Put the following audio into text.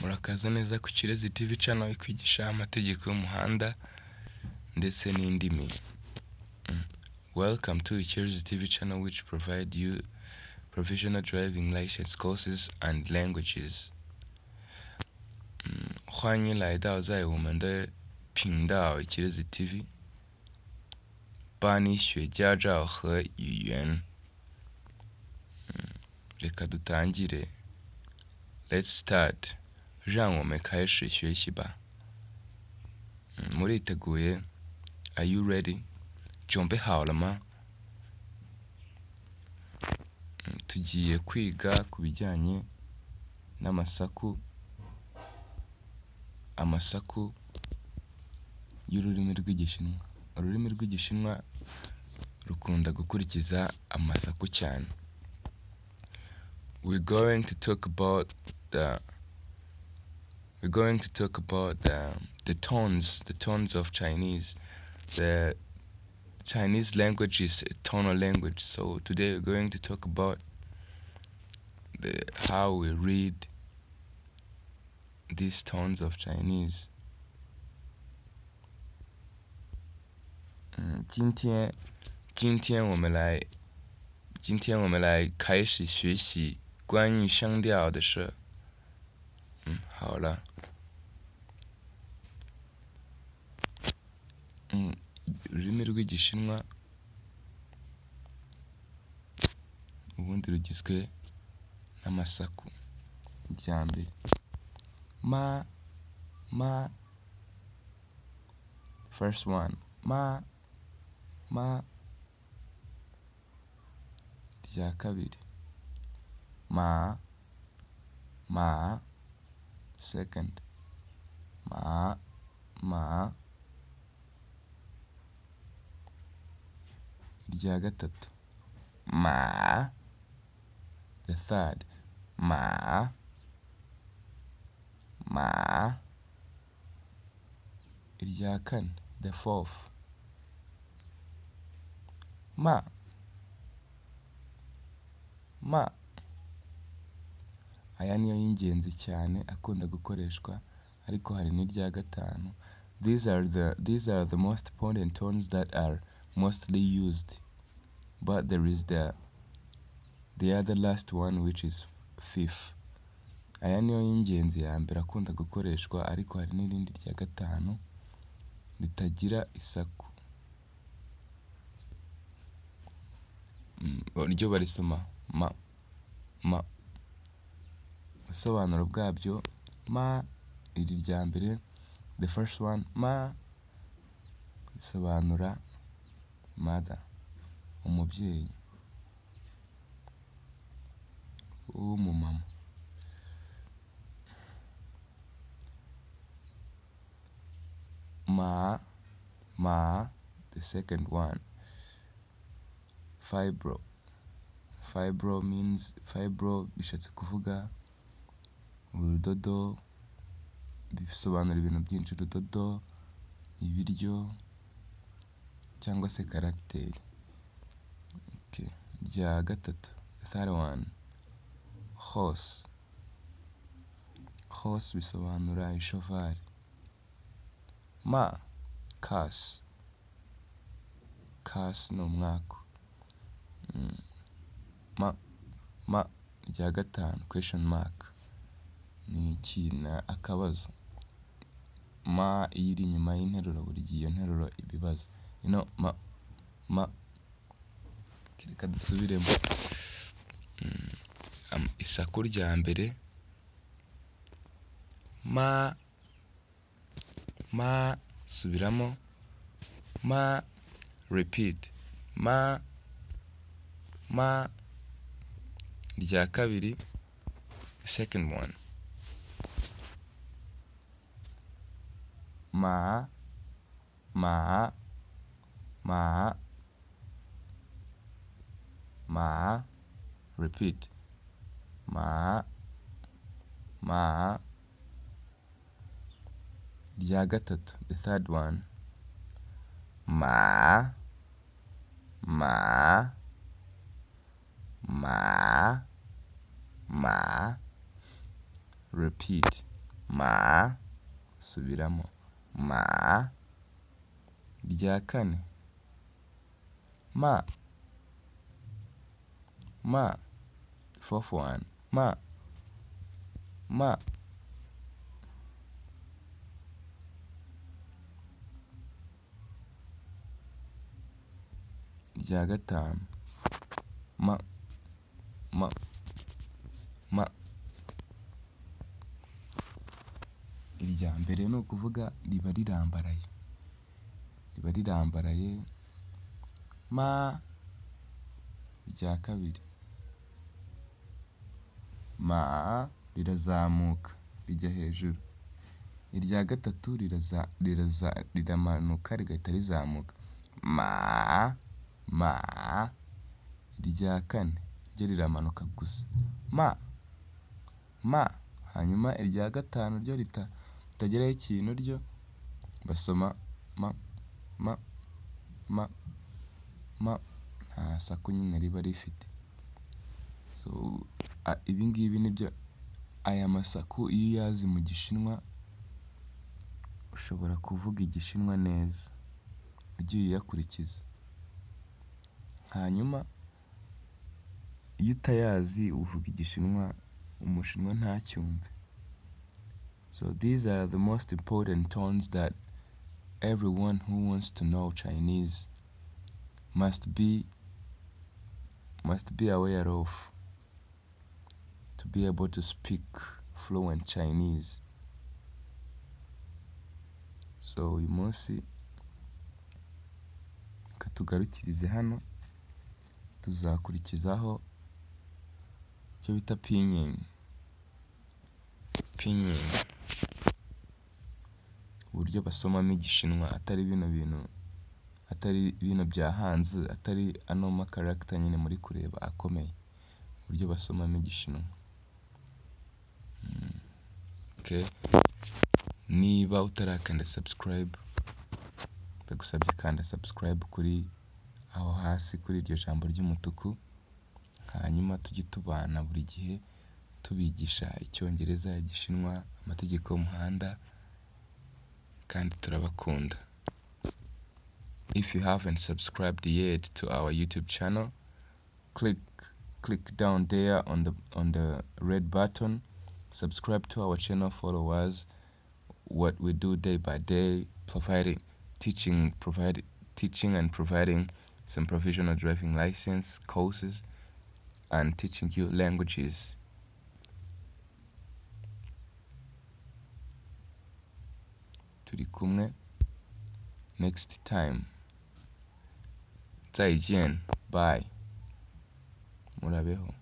Murakaza neza ku Kirezi TV channel ikwigisha amategeko y'umuhanda ndetse n'indimi. Welcome to Ikirezi TV channel, which provide you provisional driving license courses and languages. 欢迎来到在我们的频道 Ikirezi TV， 帮你学驾照和语言。Reka dutangire. Let's start. 让我们开始学习吧。 Muriteguye? Are you ready? 准备好了吗？ Tugiye kwiga ku bijyanye n'amasaku, amasaku y'ururimi rw'Igishinwa. Ururimi rw'Igishinwa rukunda gukurikiza amasaku cyane. We're going to talk about the tones of Chinese. The Chinese language is a tonal language, so today we're going to talk about the how we read these tones of Chinese. 今天我们来开始学习关于声调的事。好了。Ururimi rw'Igishinwa ubundi rugizwe n'amasaku. Irya mbere, ma, ma. First one, ma, ma. Irya kabiri, ma, ma. Second, ma, ma. Irya gatatu, ma. The third, ma, ma. Irya kane, the fourth, ma, ma. Aya niyo y'ingenzi cyane akunda gukoreshwa, ariko hari n'irya gatanu. These are the most important tones that are mostly used, but there is the other last one, which is fifth. Aya niyo y'ingenzi ya mbere akunda gukoreshwa, ariko hari n'irindi rya gatanu ritagira isaku. Ryo barisoma ma, ma. Ubusobanuro bwabyo, ma, iri rya mbere, the first one, ma, bisobanura mother, umubyeyi w'umumama. Ma, ma, the second one, fibro. Fibro means, fibro bishatse kuvuga urudodo, bisobanura ibintu byinshi: urudodo, ibiryo cyangwa se caractère. Okay. Rya gatatu, the third one, horse. Horse bisobanura ishovari. Ma, curse. Curse ni umwaku. Ma, ma. Rya gatanu, question mark, ni iki? Akabazo. Ma iyo iri inyuma y'interuro, buri gihe iyo nteruro ibibazo ino ma, ma. Reka dusubiremo. Isaku rya mbere, ma, ma. Subiramo, ma. Repeat, ma, ma. Rya kabiri, the second one, ma, ma, ma, ma. Repeat, ma, ma. Rya gatatu, the third one, ma, ma, ma, ma. Repeat, Ma, subiramo ma. Irya kane ma, ma. Fourth one, ma, ma. Irya gatanu ma, ma, ma. Irya mbere ni ukuvuga riba rirambaraye, riba rirambaraye ma. Irya kabiri ma, rirazamuka rijya hejuru. Irya gatatu riramanuka rigahita rizamuka ma, ma. Irya kane ryo riramanuka gusa ma, ma. Hanyuma irya gatanu ryo ritageraho ikintu, ryo basoma ma, ma, ma, ma, nta saku nyine riba rifite. So ibi ngibi nibyo, aya masaku iyo uyazi mu Gishinwa ushobora kuvuga Igishinwa neza ugiye uyakurikiza. Hanyuma iyo utayazi uvuga Igishinwa Umushinwa ntacyumve. So these are the most important tones that everyone who wants to know Chinese must be aware of to be able to speak fluent Chinese. So uyu munsi reka tugarukirize hano, tuzakurikizaho icyo bita pinyin. Pinyin, uburyo basomamo Igishinwa atari bino bintu, atari bino bya hanze, atari ano makaragita nyine muri kureba akomeye, uburyo basomamo Igishinwa. Okay. Niba utarakanda subscribe, ndagusabye kanda subscribe kuri aho hasi kuri iryo jambo ry'umutuku, hanyuma tujye tubana buri gihe tubigisha Icyongereza, Igishinwa, amategeko y'umuhanda, kandi turabakunda. If you haven't subscribed yet to our YouTube channel, click down there on the red button, subscribe to our channel, follow us, what we do day by day, teaching and providing some provisional driving license courses and teaching you languages. Turi kumwe next time. 再见, bye. Murabeho.